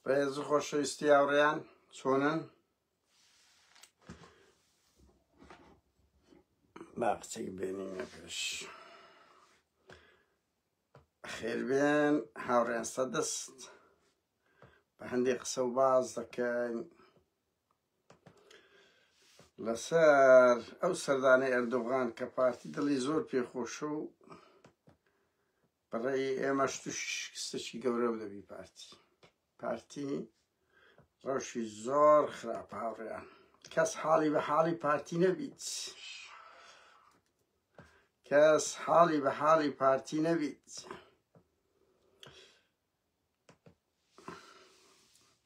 ڕێز و خۆشەویستی هاوڕێیان چۆنن؟ با قسەی بێنینە پێش. خێربێن هاوڕێیان سەدەست بە هەندێک قسە و باز دەکەین لەسەر ئەو سەردانەی ئەردۆغان کە پارتی دڵی زۆر پێخۆشە و بەڕێی ئێمەش تووشی شکستێکی گەورە دەبی پارتی پارتی ڕەوشی زۆر خراپ هاوڕێیان کەس حاڵی بە حاڵی پارتی نەبیت کەس حاڵی بە حاڵی پارتی نەبیت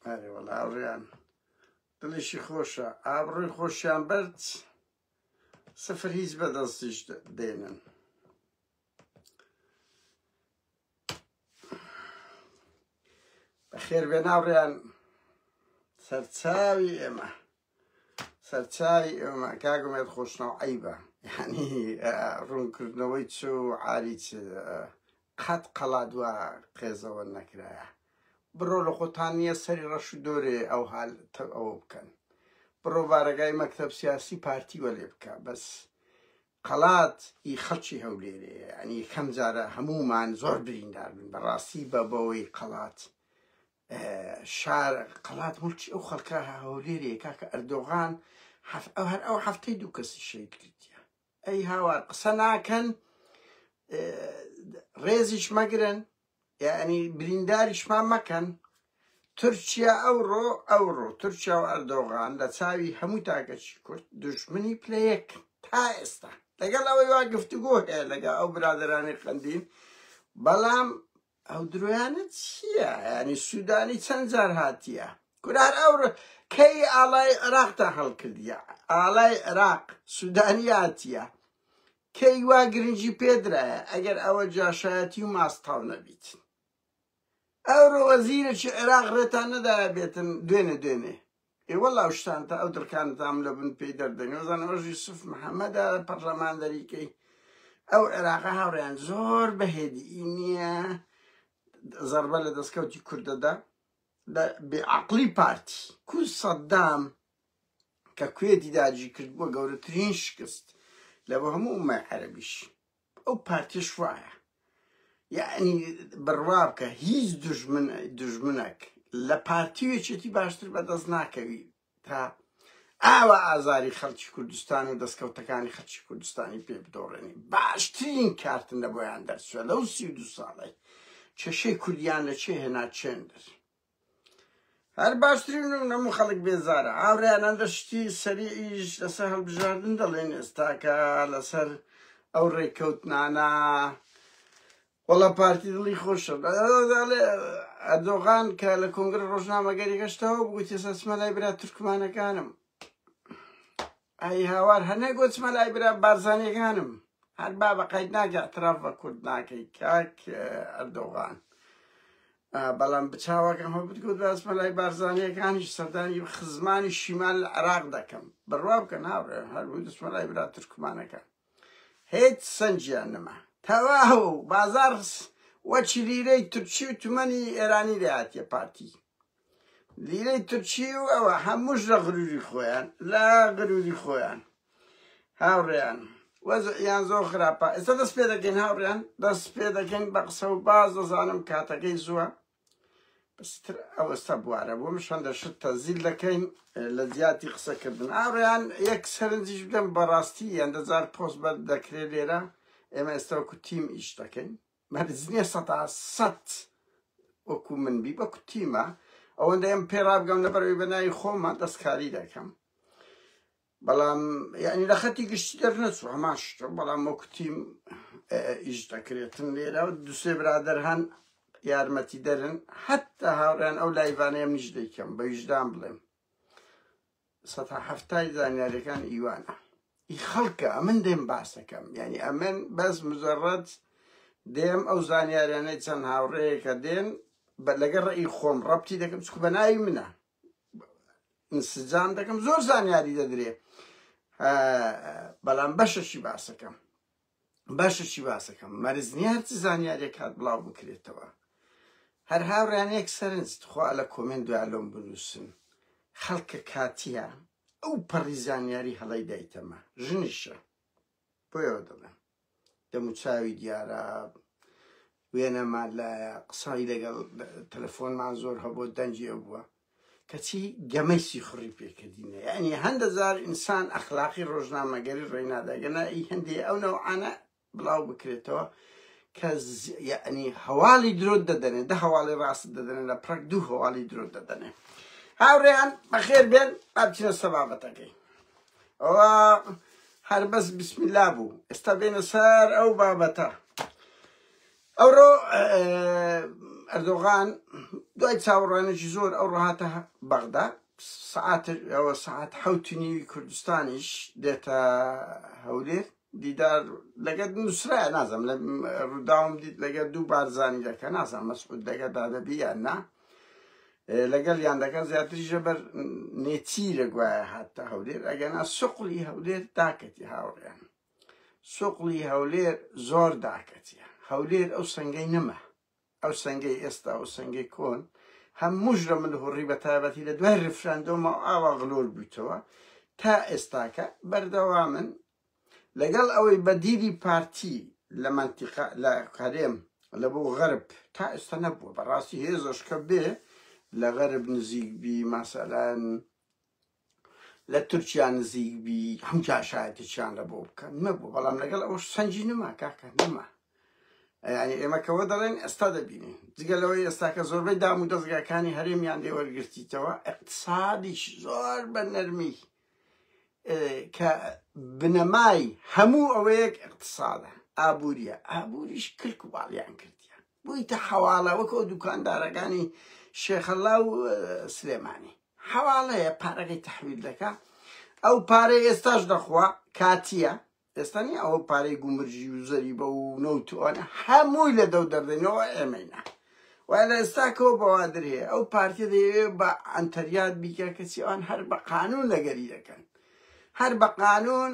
ئەرێ وەڵا هاوڕێیان دڵیشی خۆشە ئابڕووی خۆشیان برد سفر هیچ بەدەستیش دێنن بەخێر بێن هاوڕێیان سەرچاوی ئێمە سەرچاوی ئێمە کاک ئومێد خۆشناو عەیبە یعنی ڕوونکردنەوەی چ و عاری چ قەت قەڵا دوا قێزەوە نەکرایە بڕۆ لە خۆتان نییە سەری ڕەش و دۆرێ ئەو حال ئەوە بکەن بڕۆ بارەگای مەکتەب سیاسی پارتی وە لێ بکە بەس قەڵات ئی خەڵکی هەولێرێ یعنی یەکەم جارە هەموومان زۆر بریندار بن بەڕاستی بە بەوەی قەڵات شار قەڵات مڵکی ئەو خەڵکە هەولێرێ کاکە ئەردۆغان ئەو هەر ئەو هەفتەی دوو کەسی شەید کردیە ئەی هاوار قسە ناکەن ڕێزیش مەگرن یعنی برینداریشمان مەکەن تورکیا ئەوڕۆ ئەوڕۆ تورکیا و ئەردۆغان لە چاوی هەموو تاکەکی کورد دوژمنی پلە یەک تا ئێستا لەگەڵ ئەوەی وا گفتوگۆ هەیە لەگەڵ ئەو برادەرانی قەندیل بەڵام ئەو درۆیانە چییە ینی سوودانی چەند جار هاتیە کورار ئەو کەی ئاڵای عێراقتان هەڵکردیە ئاڵای عێراق سوودانی هاتیە کەی وا گرنگی پێدرایە ئەگەر ئەوە جاشایەتی و ماستاو نەبیت ئەوڕۆ وەزیرێکی عێراق ڕێتان نەدایە بێتن دوێنێ دوێنێ ئێ وەڵا ئەو شتانتە ئەو دڕکانتام لە بن پێی دەردەنی وەزان ئەوەش یوسف محەممەدە پەرلەمان دەریکەی ئەو عێراقە هاوڕێیان زۆر بەهێدی نییە زەربە لە دەستکەوتی کوردەدا لە بێعقلی پارتی کو سەدام کە کوێتی داگیر کرد بووە گەورەترین شکست لە بۆ هەموو ئوممەی عەرەبیش ئەو پارتیش وایە یعنی بڕوا بکە هیچ دژمن دژمنێک لە پارتی و یەکێتی باشتر بەدەست ناکەوی تا ئاوا ئازاری خەڵکی کوردستان و دەستکەوتەکانی خەڵکی کوردستانی پێ بدۆڕێنی باشترین کارتن لە بۆیان دەرچوە لەو 32 ساڵەی کێشەی کوردیان لە چێ هێنا چێندر هەر باشترین و هەموو خەڵک بێزارە هاوڕێیان هەندە شتی سەریعیش لەسەر هەڵبژاردن دەڵێن ئێستاکە لەسەر ئەو ڕێککەوتنانە وەڵا پارتی دڵی خۆشە ئەردۆغان کە لە کۆنگرە ڕۆژنامەگەری گەشتەوە بگوتی ئێستا چمە لای برا تورکمانەکانم ئای هاوار هەر نەگۆ چمە لای برا بارزانیەکانم هەر با بە قەید ناکە اعتراف بە کورد ناکەی کاک ئەردۆغان بەڵام بچاوەکەم هەبوت گوت باسمە لای بارزانیەکانیش سەردانی خزمانی شیمال لە عێراق دەکەم بڕوا بکەن هاوڕێ هەر بوو دەچمە لای برا تورکمانەکان هیچ سەنجیان نەما تەواو بازار وەچی لیرەی تورکی و تومەنی ئێرانی لێهاتیە پارتی لیرەی تورکی و ئەوە هەمووش لە غروری خۆیان لە غروری خۆیان هاوڕێیان وەزعیان زۆر خراپە ئێستا دەست پێ دەکەین هاوڕێیان دەست پێ دەکەین بە قسە و باز دەزانم کاتەکەی زووە بەستر ئەوەستا بوارە بۆ مش هەندە شت تەزیل دەکەین لە جیاتی قسەکردن هاوڕێیان یەک سەرنجیش بدەم بەڕاستی هەندە جار پۆست بەر دەکرێت لێرە ئێمە ئێستا وەکو تیم ئیش دەکەین مەرج نییە 100% وەکو من بی وەکو تیمە ئەوەندە ئەم پێ ڕابگەم لەبەرەوەی بە ناوی خۆمە دەستکاری دەکەم بەڵام یعنی لە خەتی گشتی دەرنەچوو هەمان شتە بەڵام وەکو تیم ئیش دەکرێتن لێرە و دوسێ برادەر هەن یارمەتی دەرن حتا هاوڕێن ئەو لایڤانەیە منیش دەیکەم بە ویژدان بڵێم سەتا حەفتای زانیاریەکان ئیوانە ئی خەڵکە ئەمن دێم باسەکەم یعنی ئەمن بەس مجرد دێم ئەو زانیاریانەی چەند هاوڕێیەکە دێن بە لەگەڵ ڕێی خۆم ڕەبتی دەکەم چکو بە ناوی منە انسجام دەکەم زۆر زانیاری دەدرێ بەڵام بەشەشی باسەکەم باشە چی باسەکەم مەرز نیە هەرچی زانیاریەک هات بڵاو بکرێتەوە. هەر هاوڕێیان یەک سەرنج تخوا لە کۆمێنت دویا لۆم بنووسن خەڵکە کاتیە ئەو پەڕی زانیاری هەڵەی دایتەمە ژنیشە بۆیەوە دەڵێم دەموچاوی دیارە وێنەمان لایە قسەی لەگەڵ تەلەفۆنمان زۆر هەبوو دەنگی ئەو بووە کەچی گەمەی سیخوڕی پێکردینە یعنی هەندە جار ئینسان ئەخلاقی ڕۆژنامەگەری ڕێناداگەنا ئی هەندێ ئەو نەوعانە بڵاو بکرێتەوە کە یعنی هەواڵی درۆت دەدەنێ دە هەواڵی ڕاست دەدەنێ لە پڕک دوو هەواڵی درۆت دەدەنێ هاوڕێیان بەخێر بێن با بچینە سەر بابەتەکەی ئەوە هەر بەس بسمیلا بوو ئێستا بێنە سەر ئەو بابەتە ئەوڕۆ ئەردۆغان دوای چاوەڕوانێکی زۆر ئەو ڕهاتە بەغدا سعات ئەوە سعات حوتی نیوی کوردستانیش دێتە هەولێر دیدار لەگەر نووسرا نازم لە ڕووداوم دیت لەگەر دوو بارزانی دەکە نازم مەسعود لەگەر دادەبی یان نا لەگەڵ یان دەکەن زیاتریشە بەر نێچیرە گوایە هاتە هەولێر ئەگەنا سوقلی هەولێر داکەتی هاوڕێیان سوقلی هەولێر زۆر داکەتیە هەولێر ئەو سنگەی نەما ئەو سنگەی ئێستا ئەو سنگەی کۆن هەمووش لە ملهوڕی بە تایبەتی لە دوای ڕیفراندۆمە ئاوا غلۆر بوویتەوە تا ئێستاکە بەردەوامن لەگەڵ ئەوەی بەدیلی پارتی لە مەنتیقە لە هەرێم لە بۆ غەرب تا ئێستا نەبووە بەڕاستی هێزەش کە بێ لە غەرب نزیک بی ماسەلەن لە تورکیا نزیک بی هەم جاشایەتێکیان لە بۆ بکەن نەبوو بەڵام لەگەڵ ئەوەش سەنگی نەما کاکە نەما یعنی ئێمە کەەوە دەڵێن ئێستا دەبینین جگە لەوەی ئێستاکە زۆربەی دام و دەستگاکانی هەرێمیان لێ وەرگرتیتەوە اقتصادیش زۆر بە نەرمی کە بنەمای هەموو ئەوەیەک اقتصادە ئابووریە ئابووریش کلک و باڵیان کردیە بوویتە حەواڵە وەکو دوکاندارەکانی شێخەڵا و سلێمانی حەواڵەیە پارەکەی تەحویل دەکا ئەو پارەی ئێستاش دەخوا کاتیە ئێستا نیە ئەوە پارەی گومرجی و زەریبە و نەوت و ئەوانە هەمووی لە دەو دەردەینەوە ئێمەینە وای لە ئێستاکەوە بەوادر هەیە ئەو پارتیە دەیەوێ بە ئەنتەریات بیکە کەچی ئەوان هەر بە قانون لەگەری دەکەن هەر بە قانون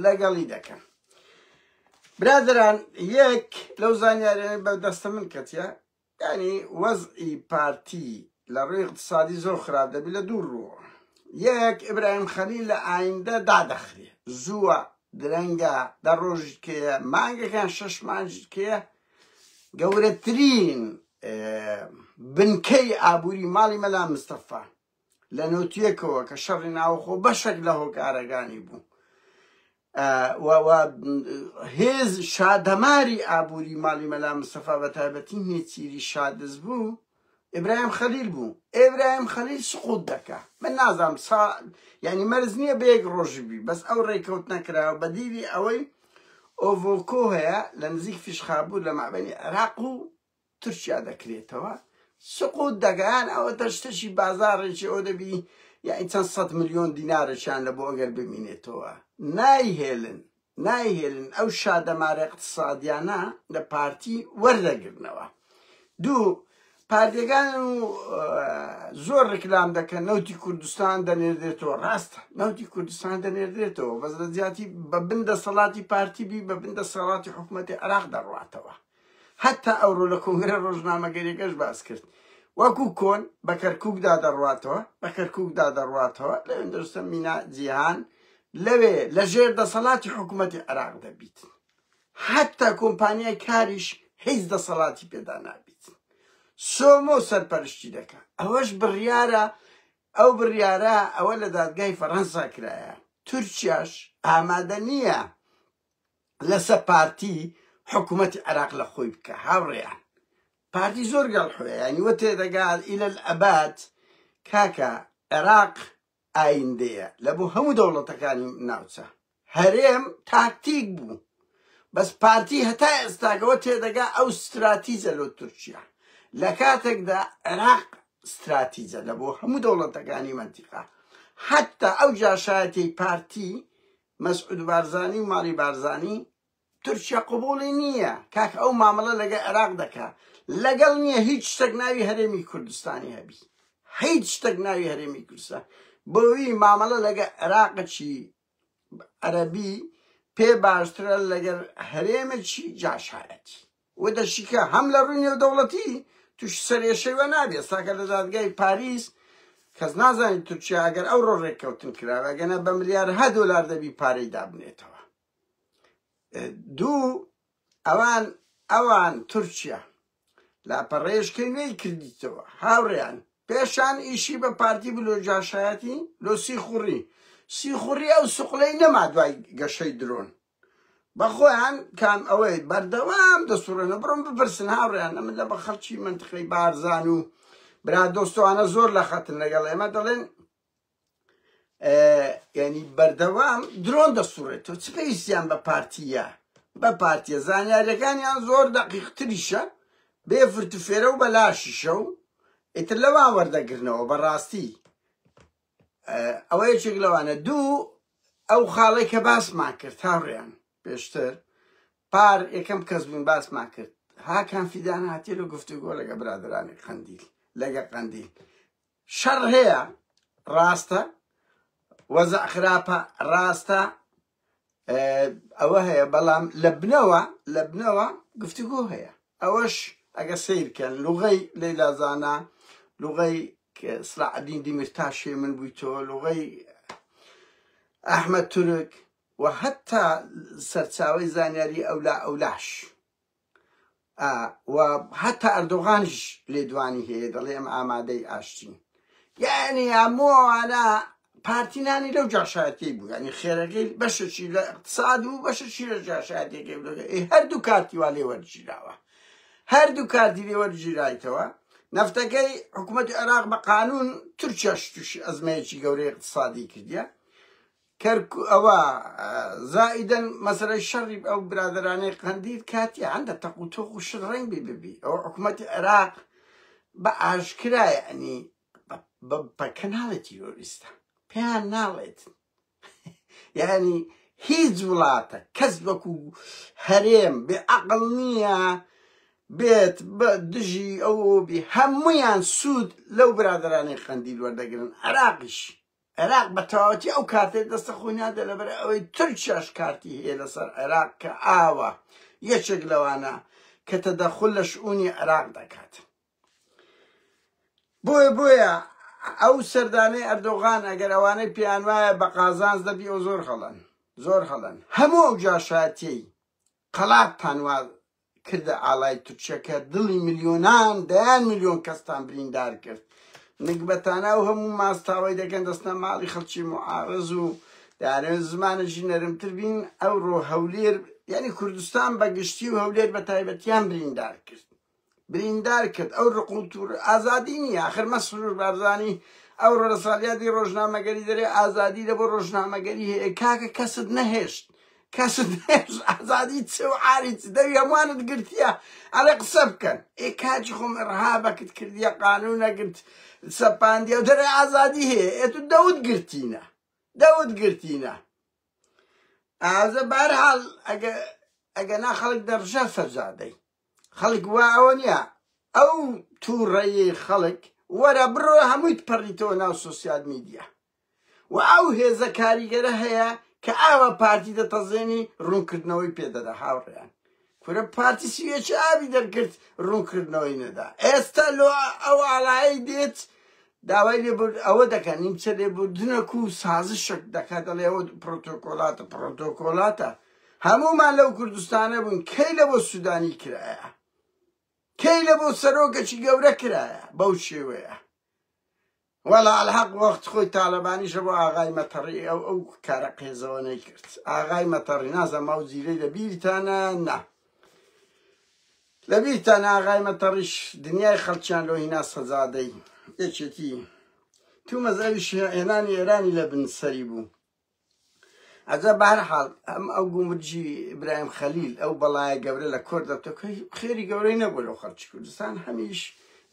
لەگەڵی دەکەن برادران یەک لەو زانیاریانە بە دەستە من کەتیە یانی وەزعی پارتی لە ڕووی اقتصادی زۆر خراپ دەبی لە دوو ڕووەوە یەک ئیبراهیم خەلیل لە ئایندە دادەخرێ زووە درەنگە دە ڕۆژی کەیە مانگەکان شەش مانگی کەیە گەورەترین بنکەی ئابووری ماڵی مەلا مستەفا لە نۆتیەکەوە کە شەڕی ناوخۆ بەشێک لە هۆکارەکانی بوو هێز شادەماری ئابووری ماڵی مەلا مستەفا بە تایبەتی نێچیری شادز بوو ئیبراهیم خەلیل بوو ئیبراهیم خەلیل سقوط دەکا من نازانم سا یعنی مەرز نییە بە یەک ڕۆژی بی بەس ئەو ڕێکەوت نەکراوە بە دیلی ئەوەی ئۆڤۆکۆ هەیە لە نزیک فیشخابوور لە مابەینی عێراق و تورکیا دەکرێتەوە سقوط دەگەیان ئەوە شتەشی بازاڕێکی ئەو دەبی یعنی چەند سەد ملیۆن دینارێکیان لە بۆ ئەگەر بمینێتەوە نایهێلن نایهێلن ئەو شادەمارە اقتصادیانە لە پارتی وەردەگرنەوە دوو پارتیەکان و زۆر ڕیکلام دەکەن نەوتی کوردستان دەنێردرێتەوە ڕاستە نەوتی کوردستان دەنێردرێتەوە بەس لە جیاتی بە بن دەسەڵاتی پارتی بی بە بن دەسەڵاتی حکوومەتی عێراق دەڕواتەوە هەتا ئەوڕۆ لە کۆنگرە ڕۆژنامەگەریەکەش باس کرد وەکو کۆن بە کەرکوکدا دەڕواتەوە بە کەرکوکدا دەڕواتەوە لەوێ دروستە مینا جیهان لەوێ لە ژێر دەسەڵاتی حکوومەتی عێراق دەبیت هەتا کۆمپانیای کاریش هیچ دەسەڵاتی پێدا نابیت سۆمۆ سەرپەرشتی دەکا ئەوەش بڕیارە ئەو بڕیارە ئەوە لە دادگای فەڕەنسا کرایە تورکیاش ئامادە نییە لەسە پارتی حکوومەتی عێراق لە خۆی بکە هاوڕێیان پارتی زۆر گەڵحۆیە یانی وە تێدەگات ئیلە ئەبات کاکە عێراق ئایندەیە لە بۆ هەموو دەوڵەتەکانی ناوچە هەرێم تاکتیک بوو بەس پارتی هەتا ئێستاکەوە تێدەگا ئەو ستراتیجە لۆ تورکیا لە کاتێکدا عێراق ستراتیجە لە بۆ هەموو دەوڵەتەکانی مەنتیقە حتا ئەو جاشایەتی پارتی مەسعود بارزانی و ماڵی بارزانی تورکیا قبوڵی نییە کاک ئەو مامەڵە لەگە عێراق دەکا لەگەڵ نییە هیچ شتێک ناوی هەرێمی کوردستانی هەبی هیچ شتێک ناوی هەرێمی کوردستان بۆوی مامەڵە لەگە عێراقەکی عەرەبی پێ باشترە لەگەر هەرێمێکی جاشایەتی و دەشیکە هەم لە ڕووی نێودەوڵەتی تووشی سەرئێشەی وە نابێ. ئێستاکە لە دادگای پاریس کەس نازانێت تورکیا ئەگەر ئەوڕۆ ڕێککەوتن کراوە ئەگەنە بە ملیارها دۆلار دەبی پارەی دابنێتەوە. دوو ئەوان ئەوان تورکیا لاپەڕەیەشکەی نوێی کردیتەوە هاوڕێیان پێشان ئیشی بە پارتی بلۆ جاشایەتی لۆ سیخوڕی سیخوڕی ئەو سوقلەی نەما دوای گەشەی درۆن بەخۆیان کام ئەوەی بەردەوام دەسوڕێنە بڕۆن بپرسن هاوڕێیان ئەمن لە بە خەڵکی منتقەی بارزان و برا دۆستوانە زۆر لە خەتن لەگەڵ ئێمە دەڵێن یعنی بەردەوام درۆن دەسوڕێتەوە چ پێویستیان بە پارتیە بە پارتیە زانیاریەکانیان زۆر دەقیقتریشە بێ فرتوفێرە و بەلاشیشە و ئیتر لەوان وەردەگرنەوە بەڕاستی ئەوە یەکێک لەوانە دوو ئەو خاڵێک کە باسمان کرد هاوڕێیان پێشتر پار یەکەم کەس بووین باسمان کرد هاکان فیدان هاتیە لە گفتوگۆ لەگە برادرانی قەندیل لەگە قەندیل شەڕ هەیە ڕاستە وەزع خراپە ڕاستە ئەوە هەیە بەڵام لە بنەوە لە بنەوە گفتوگۆ هەیە ئەوەش ئەگە سیرکەن لوغەی لەیلا زانا لوغەی سلاعدین دیمیرتاشێ من بوویتەوە لوغەی ئەحمەد تورک و هەتا سەرچاوی زانیاری ئەولا ئەولاش و هەتا ئەردۆغانیش لێدوانی هەیە دەڵێ ئەم ئامادەی ئاشتین یعنی هەموو ئەوانە پارتی نانی لەو جاشایەتی بوو یعنی خێرەکەی بەشێکی لە اقتصاد و بەشێکی لە جاشایەتیەکەی بوو هەردوو کارتی وا لێ وەرگیراوە هەردوو کارتی لێ وەرگیرایتەوە نەفتەکەی حکوومەتی عێراق بە قانون تورکیاش تووشی ئەزمەیەکی گەورەی اقتصادی کردیە کەرکو ئەوە زائیدەن مەسەلەی شەڕی ئەو برادەرانەی قەندیل کاتی هەندە تەق و تۆق و شت ڕەنگ بی ببی ئەو حکوومەتی عێراق بە ئاشکرا یعنی بە کەناڵی تیرۆریستە پێیان ناڵێت یعنی هیچ وڵاتە کەس وەکو هەرێم بێ عەقڵ نییە بێت بە دژی ئەو بی هەمویان سوود لەو برادرانەی قەندیل وەردەگرن عێراقیش عێراق بە تەواوەتی ئەو کارتەی دەستە خۆی نادە لەبەر ئەوەی تورکیاش کارتی هەیە لەسەر عێراق کە ئاوە یەکێک لەوانە کە تەدەخول لە شئونی عێراق دەکات بۆیە بۆیە ئەو سەردانەی ئەردۆغان ئەگەر ئەوانەی پێیان وایە بە قازانج دەبی ئەو زۆر هەڵەن زۆر هەڵەن هەموو ئەو جاشایەتیەی قەڵاتتان وا کردە ئاڵای تورکیا کە دڵی ملیۆنان دەیان ملیۆن کەستان بریندار کرد نگبەتانە ئەو هەموو ماستاوەی دەکەن دەستنە ماڵی خەڵکی معارز و دەیانەوێت زمانێکی نەرمتر بین ئەوڕۆ هەولێر یعنی کوردستان بە گشتی و هەولێر بە تایبەتیان بریندار کرد بریندار کرد ئەو ڕق و توڕ ئازادی نییە ئاخر مەسرور بارزانی ئەوڕۆ لە ساڵیادی ڕۆژنامەگەری دەرێ ئازادی لە بۆ ڕۆژنامەگەری هەیە کاکە کەست نەهێشت کەست نەهێشت ئازادی چ و عاری چ دەوی هەمووانت گرتیە ئەڵێ قسە بکەن ئێ کاکی خۆم ئڕهابەکت کردیە قانونەکت سەپاندیە و دەرێ ئازادی هەیە ئێ تو دەوت گرتینە دەوت گرتینە ئازە بارحاڵ ئەگە ئەگە نا خەڵک دەڕژە سەرجادەی خەڵک وا ئەوە نییە ئەو تووڕەیەی خەڵک وەرە بڕۆ هەموویت پەڕیتەوە ناو سۆسیال میدیا و ئەو هێزە کاریگەرە هەیە کە ئاوا پارتی دەتەزێنی ڕوونکردنەوەی پێدەدا هاوڕێیان کورە پارتی سویەکی ئاوی دەرکرد ڕوونکردنەوەی نەدا ئێستا لۆ ئەو ئاڵایەی دێت داوای لێبورد ئەوە دەکەن نیمچە لێبوردنەک و سازشێک دەکات دەڵێ ئەوە پرۆتۆکۆلاتە پرۆتۆکۆلاتە هەموومان لەو کوردستانە بووین کەی لە بۆ سوودانی کرایە کەی لە بۆ سەرۆکەکی گەورە کرایە بەو شێوەیە وەڵا الحق وەخت خۆی تاالبانیشە بۆ ئاغای مەتەڕی ئەو ئەو کارە قێزەوە نەیکرد ئاغای مەتەڕی نازانم ئەو جیلەی لە بیرتانە نا لەبیرتان ئاغای مەتەڕیش دنیای خەڵکیان لۆ هینا سەجادەی یەکێتی تو مەزەویش هێنانی ئێرانی لە بن سەری بوو ئەجا بەهەرحاڵ ئەم ئەو گومرجی ئیبراهیم خەلیل ئەو بەڵایە گەورە لە کۆر دەبتە خێری گەورەی نەبوو لەو خەڵکی کوردستان هەمیش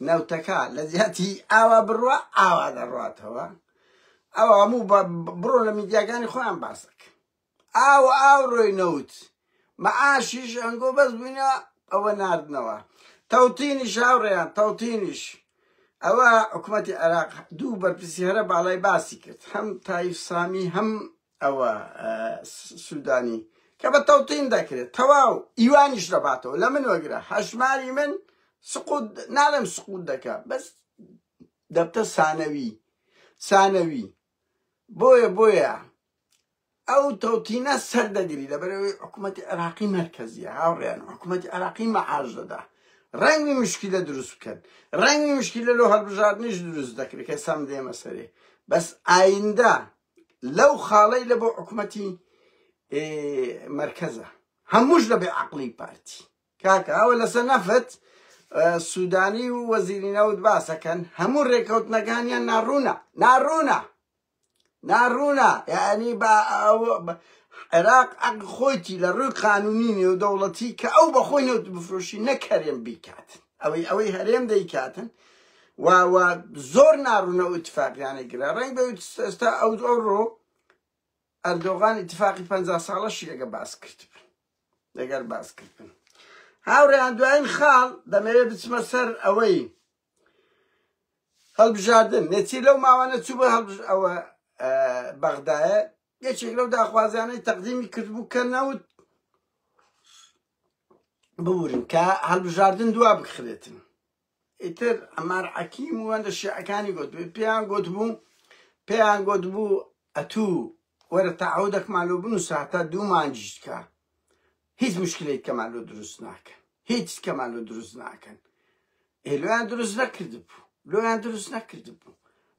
نەوتەکە لە جیاتی ئاوا بڕوا ئاوا دەڕاتەوە ئەوە هەموو بڕۆ لە میدیاکانی خۆیان باسەکە ئاو ئاو ڕۆی نەوت مەعاشیش ئەنگۆ بەس بووینە ئەوە ناردنەوە تەوتینیش هاوڕێیان تەوتینیش ئەوە حکوومەتی عێراق دوو بەرپرسی هەرە باڵای باسی کرد هەم تایف سامی هەم ئەوە سوودانی کە بە تەوتین دەکرێت تەواو ئیوانیش دەباتەوە لە من وەگرە هەژماری من سقوط ناڵێم سقوط دەکا بەس دەبتە سانەوی سانەوی بۆیە بۆیە ئەو تەوتینە سەر دەگری لەبەرەوەی حکوومەتی عێراقی مەرکەزیە هاوڕێیان حکوومەتی عێراقی مەعاش دەدا ڕەنگی مشکلە دروست بکەن ڕەنگی مشکلە لۆ هەڵبژاردنیش دروست دەکرێت کە سەم دێمە سەرێ بەس ئایندە لەو خاڵەی لە بۆ حکوومەتی مرکزە هەمووش لە بێ عقلی پارتی کاکە ئەوە لەسەر نەفت سوودانی و وەزیری نەوت باسەکەن هەموو ڕێکەوتنەکانیان ناڕوونە ناڕوونە ناڕوونە یعنی با عێراق عەق خۆیتی لە ڕووی قانونی نێودەوڵەتی کە ئەو بەخۆی نەوت بفرۆشی نەک هەرێم بیکات ئەوەی ئەوەی هەرێم دەیکاتن و و زۆر ناڕوونە و اتفاقیانەی گرا ڕەنگ بە ئێستا ئەو ئەوڕۆ ئەردۆغان اتفاقی 50 ساڵەشی ئەگە باس کردبن لەگەر باس کردن هاوڕێیان دوایین خاڵ دەمەوێت بچمە سەر ئەوەی هەڵبژاردن نێچیر لەو ماوانە چوو بە هەڵبژ ئەوە بەغدایە یەکێک لەو داخوازیانەی تەقدیمی کردبوو کە نەوت ببورن کە هەڵبژاردن دوا بخرێتن ئیتر ئەمار حەکیم و هەندە شیعەکانی گوت پێیان گوتبوو پێیان گوتبوو ئەتوو وەرە تەعەودەکمان لۆ بنووسە هەتا دوو مانگیش کە هیچ مشکلێک کەمان لۆ دروست ناکەن هیچ کەمان لۆ دروست ناکەن ئێ لۆیان دروست نەکردبوو لۆیان دروست نەکردبوو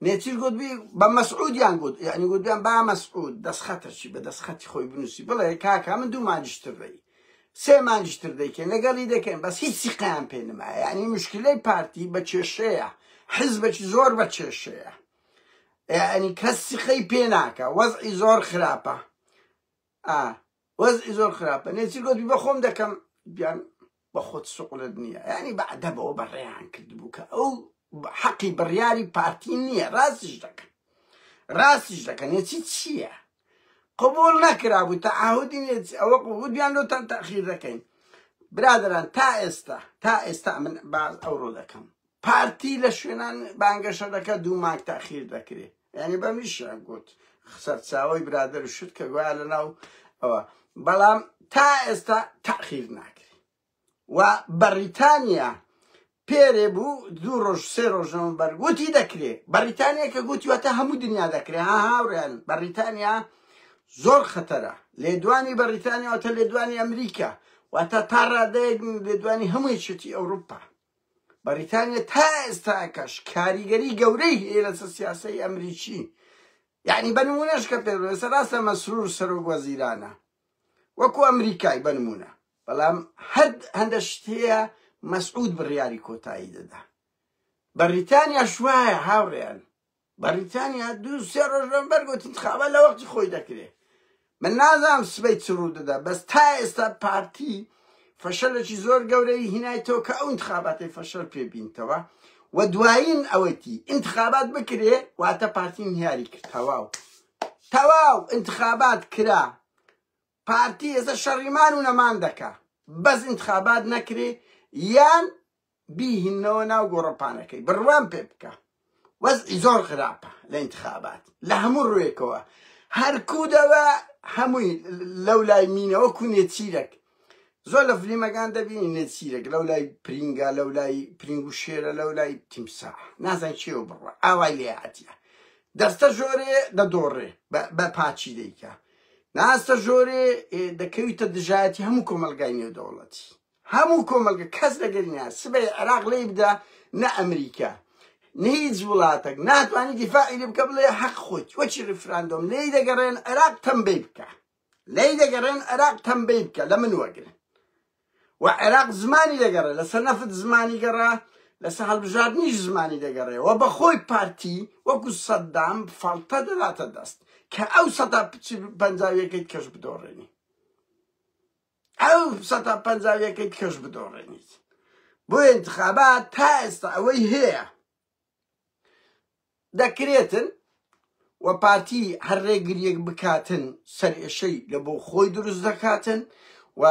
نێچیر گوت بی بە مەسعودیان گوت یعنی گوتیان با مەسعود دەستخەتەچی بە دەستخەتی خۆی بنووسی بڵێ کاکە من دوو مانگیشتر دەی سێ مانگیشتر دەیکەین لەگەڵی دەکەین بەس هیچ سیقەیان پێ نمایە یعنی مشکلەی پارتی بە کێشەیە حزبێکی زۆر بە کێشەیە یعنی کەس سیقەی پێ ناکە وەزعی زۆر خراپە ئا وەزعی زۆر خراپە نێچیر گوتی بە خۆم دەکەم بیان بە خۆت سوقلت نییە ینی بەعدەبەوە بەڕێیان کردبوو کە ئەو حەقی بڕیاری پارتی نییە ڕاستیش دەکەن ڕاستیش دەکەن نێچی چییە قبول نەکرابوو تەعاهودی نێچ ئەوە قبول بیان لۆتان تەخیر دەکەین برادران تا ئێستا تا ئێستا من باز ئەوڕۆ دەکەم پارتی لە شوێنان بانگەشە دەکە دوو مانگ تاخیر دەکرێ یعنی بە منیشیان گوت سەرچاوەی برادەر و شت کە گوایە لەناو ئەوە بەڵام تا ئێستا تاخیر ناکرێ و بەڕیتانیا پێرێ بوو دوو ڕۆژ سێ ڕۆژەوە بەر گوتی دەکرێ بەڕیتانیا کە گوتی واتە هەموو دنیا دەکرێ ها هاوڕێن بەڕیتانیا زۆر خەتەرە لێدوانی بەڕیتانیا واتە لێدوانی ئەمریکا واتە تا ڕادەیەک لێدوانی هەموو یەکێتی ئەوروپا بەریتانیا تا ئێستاکەش کاریگەری گەورەی هەیە لەسەر سیاسەی ئەمریکی یعنی بە نمونەش کە پێ بڵێ ڕاستە مەسرور سەرۆک وەزیرانە وەکو ئەمریکای بە نمونە بەڵام هەر هەندە شت هەیە مەسعود بڕیاری کۆتایی دەدا بەریتانیاش وایە هاوڕێیان بەریتانیا دوو سێ ڕۆژ لەمبەر گوت انتخابات لە وەختی خۆی دەکرێ من نازانم سبەی چ ڕوو دەدا بەس تا ئێستا پارتی فەشەلێکی زۆر گەورەی هینایتەوە کە ئەو انتخاباتەی فەشەل پێ بینتەوە و دوایین ئەوەتی انتخابات بکرێ واتە پارتی انهیاری کرد تەواو تەواو انتخابات کرا پارتی ئێستا شەڕیمان و نەمان دەکا بەس انتخابات نەکرێ یان بیهیننەوە ناو گۆڕەپانەکەی بڕوام پێ بکە وەزعی زۆر خراپە لە انتخابات لە هەموو ڕوویەکەوە هەرکوو دەوە هەمووی لەو لای مینەوە کو نێچیرەک زۆر لە فلیمەکان دەبینی نێچیرەک لەو لای پرینگا لەو لای پرینگ و شێرە لەو لای تیمسا نازان چێوە بڕە ئاوای لێ هاتیە دەستە ژۆرێ دەدۆڕێ بە پاچی دەیکا ناستە ژۆرێ دەکەویتە دژایەتی هەموو کۆمەلگای نێودەوڵەتی هەموو کۆمەڵگە کەس لەگەری نا سبەی عێراق لێی بدا نە ئەمریکا نە هیچ وڵاتەک ناتوانانی دیفاعی لێ بکە بڵێ حەق خۆی وەچی ڕیفراندۆم لێی دەگەڕێن عێراق تەمبەی بکە لێی دەگەڕێن عێراق تەمبەی بکە لە من وەگرن و عێراق زمانی دەگەڕێ لەسەر نەفت زمانی گەڕا لەسەر هەڵبژاردنیش زمانی دەگەڕێ و بەخۆی پارتی وەکو سەدام فەڵتە دەداتە دەست کە ئەو سەدا پەنجاویەکەی کەش بدۆڕێنی ئەو سەتا پەنجاویەکەی کەش بدۆڕێنیت بۆ انتخابات تا ئێستا ئەوەی هەیە دەکرێتن و پارتی هەر ڕێگریەک بکاتن سەرئێشەی لە بۆ خۆی دروست دەکاتن و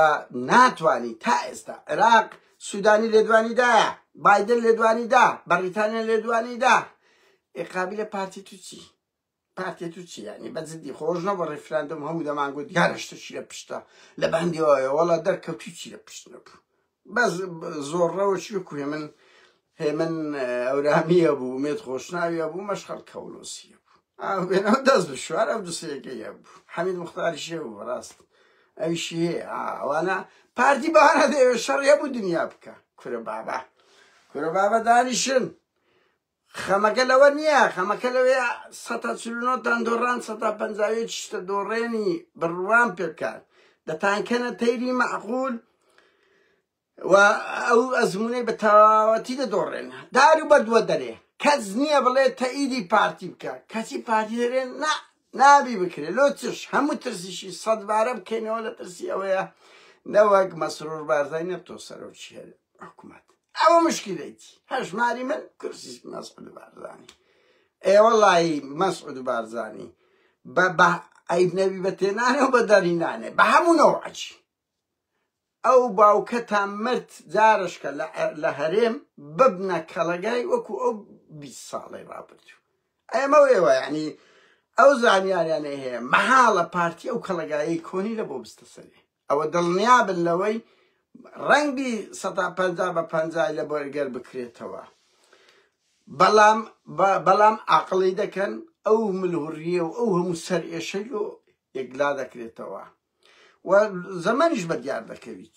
ناتوانی تا ئێستا عێراق سوودانی لێدوانی دایە بایدن لێدوانی دا بەڕیتانیا لێدوانی دا ئێقابلە پارتی تو چی پارتی تو چی یعنی بە جدی خۆش نەبوو ڕیفراندۆم هەموو دەمان گوت دیارە شتەکی لە پشتە لە بەندی وایە وەڵا دەرکەوت هیچی لە پشت نەبوو. بەس زۆر ڕەوشی وەکو هێمن هێمن ئەورامیە بوو ئومێد خۆشناویە بوو مەشخەڵ کەولۆسیە بوو ئاوێنەوە دەست بشوار ئەو دوسەیەکەی هەبوو حەمید مختاریشێ بوو بەڕاست ئەویشی هەیە ئەوانە پارتی بەوانە دەیەوێت شەڕ هەبوو دنیا بکە کورە بابا کورە بابا دانیشن خەمەکە لەوە نییە خەمەکە لەوەیە سەتا چلونۆتان دۆڕان سەتا پەنجاوی شتە دۆڕێنی بڕوام پێ بکات دەتانکەنە تەیری معقول و ئەو ئەزمونەی بە تەواوەتی دەدۆڕێن دار و بەردووە دەرێ کەس نییە بڵێ تەئیدی پارتی بکە کەچی پارتی دەرێ نا نابی بکرێ لۆ چش هەموو ترسیشی سەدبارە بکەینەوە لە ترسی ئەوەیە نەوەک مەسرور بارزانی نەبتۆ سەرۆکی حکوومەت ئەوە مشکلەیتی هەژماری من کورسی مەسعود بارزانی ئێوەڵی مەسعود بارزانی بە بە عیب نەبی بە تێنانێ و بە دەرینانێ بە هەموو نەوعەکی ئەو باوکەتان مرد جارشکە لە هەرێم ببنە کەڵەگای وەکو ئەو 20 ساڵەی ڕابردوو ئێمە ئێوە یعنی ئەو زانیاریانەی هەیە مەحاڵە پارتی ئەو کەڵەگایەی کۆنی لە بۆ بستە سەرێ ئەوە دڵنیابن لەوەی ڕەنگی سەتا پەنجا بە پەنجای لە بۆرگەر بکرێتەوە بەڵام بەڵام عقلی دەکەن ئەو ملهوڕیە و ئەو هەموو سەر ئێشەی لۆ یەکلا دەکرێتەوە و زەمەنیش بە دیار دەکەویت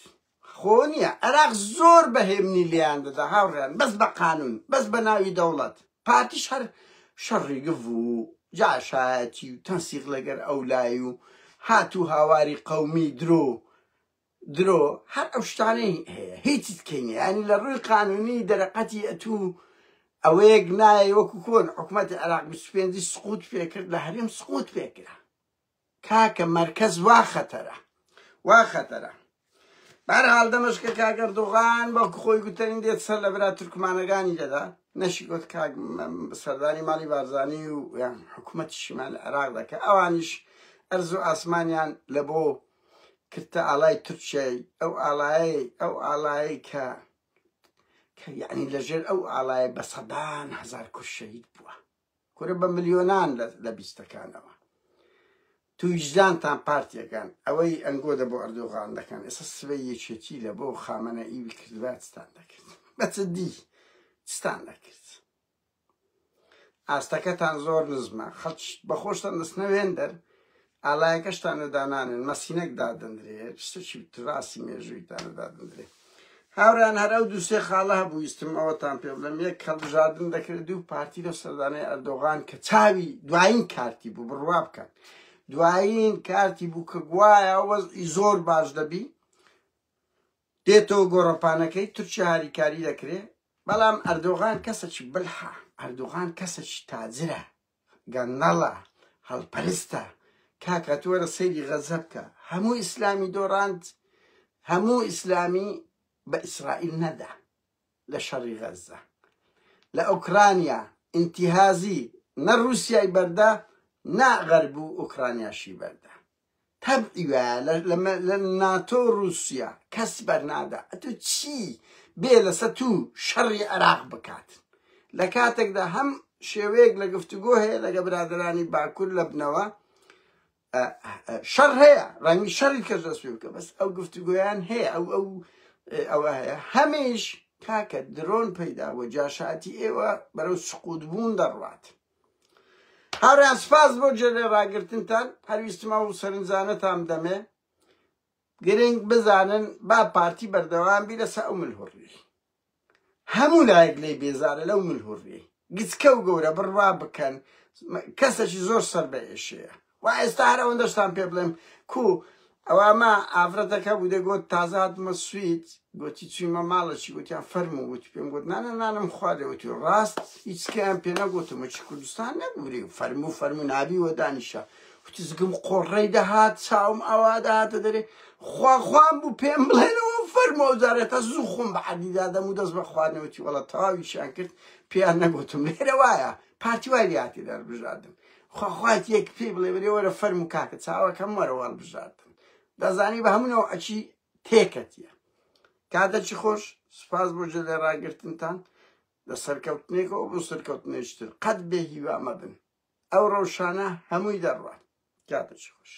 خۆ نییە عێراق زۆر بە هێمنی لێیان دەدا هاوڕێیان بەس بە قانون بەس بە ناوی دەوڵەت پارتیش هەر شەڕی گڤ و جاشایەتی و تەنسیق لەگەر ئەو لای و هات و هاواری قەومی درۆ درۆ هەر ئەو شتانەی هەیە هیچی تکەی نییە ینی لە ڕووی قانونی دەرەقەتی ئەتوو ئەوەیەک نایە وەکو کۆن حکوومەتی عێراق 25 سقوط پێکرد لە هەرێم سقوط پێکرا کاکە مەرکەز وا خەتەرە وا خەتەرە بەرحاڵ دەمەشکە کاک ئەردۆغان بەڵکو خۆی گوتەنی دێت سەر لە برا تورکمانەکانی دەدا نەشی گوت کاک سەردانی ماڵی بارزانی و یان حکوومەتی شیمان لە عێراق دەکە ئەوانیش ئەرز و ئاسمانیان لە بۆ کرتە ئاڵای تورکیای ئەو ئاڵایەی ئەو ئاڵایەی کە کە یعنی لەژێر ئەو ئاڵایە بە سەدان هەزار کورد شەهید بووە کورە بە ملیۆنان لە بیستەکانەوە تو ویژدانتان پارتیەکان ئەوەی ئەنگۆ دە بۆ ئەردۆغان دەکەن ئێستا سبەی یەکێتی لە بۆ خامەنە ئیوی کردبا چتان دەکرد بەچدی چتان دەکرد ئاستەکەتان زۆر نزمە خەڵک بەخۆشتان دەستنەوێن دەر ئالایەکەشتان دانانن مەسینەک دادەندرێ شتێکی تراسی مێژوویتان دادەندرێ هاوڕێیان هەر ئەو دوو سێ خاڵە هەبوو ویستم ئەوەتان پێ بڵێم یەک هەڵبژاردن دەکرێت دوو پارتی لەو سەردانەی ئەردۆغان کە چاوی دوایین کارتی بوو بڕوا بکەن دوایین کارتی بوو کە گوایە وەزعی زۆر باش دەبی دێتەوە گۆڕەپانەکەی تورکیا هاریکاری دەکرێت بەڵام ئەردۆغان کەسێکی بلحە ئەردۆغان کەسێکی تاجرە گەندەڵە هەڵپەرستە کاکە تو وەرە سەیری غەزە بکە هەموو ئیسلامی دۆڕاند هەموو ئیسلامی بە ئیسرائیل نەدا لە شەڕی غەزە لە ئۆکرانیا ئینتیهازی نە رووسیای بەردا نا غەرب و ئۆکرانیاشی بەردا تەبعی وایە لە ناتۆ و رووسیا کەس بەرنادا ئەتو چی بێ لەسە تو شەڕی عێراق بکات لە کاتێکدا هەم شێوەیەک لە گفتوگۆ هەیە لەگە برادرانی باکوور لە بنەوە شەڕ هەیە ڕەنگی شەڕی کەس دەست پێ بکە بەس ئەو گفتوگۆیان هەیە ئەو ئەو ئەوە هەیە هەمیش کاکە درۆن پەیدا بۆ جاشاتی ئێوە بەرەو سقوط بوون دەڕوات هاوڕێیان سپاس بۆ جێ ڕاگرتنتان هەرویستم ئەو سەرنجانەتان بدەمێ گرنگ بزانن با پارتی بەردەوام بی لەسەر ئەو ملهوڕیەی هەموو لایەک لێی بێزارە لەو ملهوڕیەی گچکە و گەورە بڕوا بکەن کەسێکی زۆر سەر بە ئێشەیە و ئێستا هەر ئەوەندەشتان پێ بڵێم کو ئەوامە ئافرەتەکە بوو دەگوت تازە هاتمە سوید گوتی چوویمە ماڵەکی گوتیان فەرموو گوتی پێم گوت نانە نانم خواردێ وتی ڕاست هیچ کەیان پێ نەگوتم وتی کوردستان نەبووری فەرموو فەرموو نابی وە دانیشە وتی زگم قۆڕەی دەهات چاوم ئەوا دەهاتە دەرێ خوا خوام بوو پێم بڵێنەوە فەرموو ئەو جارێ تا زوو خۆم بە عەردی دادەم و دەست بە خواردنەوە وتی وەڵا تەواویشیان کرد پێیان نەگوتم لێرە وایە پارتی وای لێهاتی لە هەڵبژاردن خوا خوایت یەک پێی بڵێ بەرێ وەرە فەرموو کاکە چاوەکەم وەرەوە هەڵبژاردن دەزانی بە هەموو نەوعەکی تێکەتیە کاتەکی خۆش سوپاس بۆ جێ لێ ڕاگرتنتان لە سەرکەوتنێکەوە بۆ سەرکەوتنێکی تر قەت بێ هیوا مەبن ئەو ڕەوشانە هەمووی دەڕوات کاتەکی خۆش.